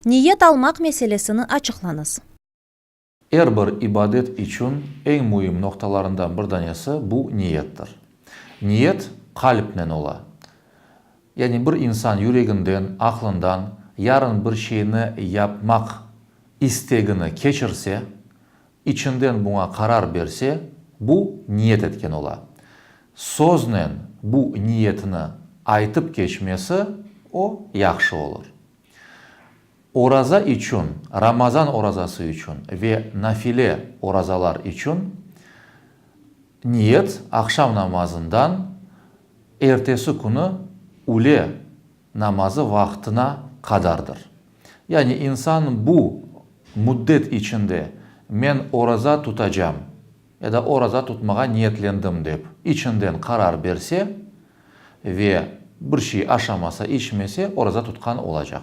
Niyet almaq meselesini açıqlañız. Er bir ibadet içün eñ müim noqtalarından bir danesi bu niyettir. Niyet qalpnen ola. Yani bir insan yüreginden, aqlından yarın bir şeyni yapmaq istegini keçirse, içinden buña qarar berse, bu niyet etken ola. Söznen bu niyetini aytıp keçmesi, o yahşı olur. Oraza içün, Ramazan orazası içün ve nafile orazalar içün niyet aqşam namazından ertesi künü üle namazı vaqtına qadardır. Yani insan bu müddet içinde men oraza tutacam ya da oraza tutmağa niyetlendim dep içinden qarar berse ve bir şey aşamasa, içmese, oraza tutqan olacaq.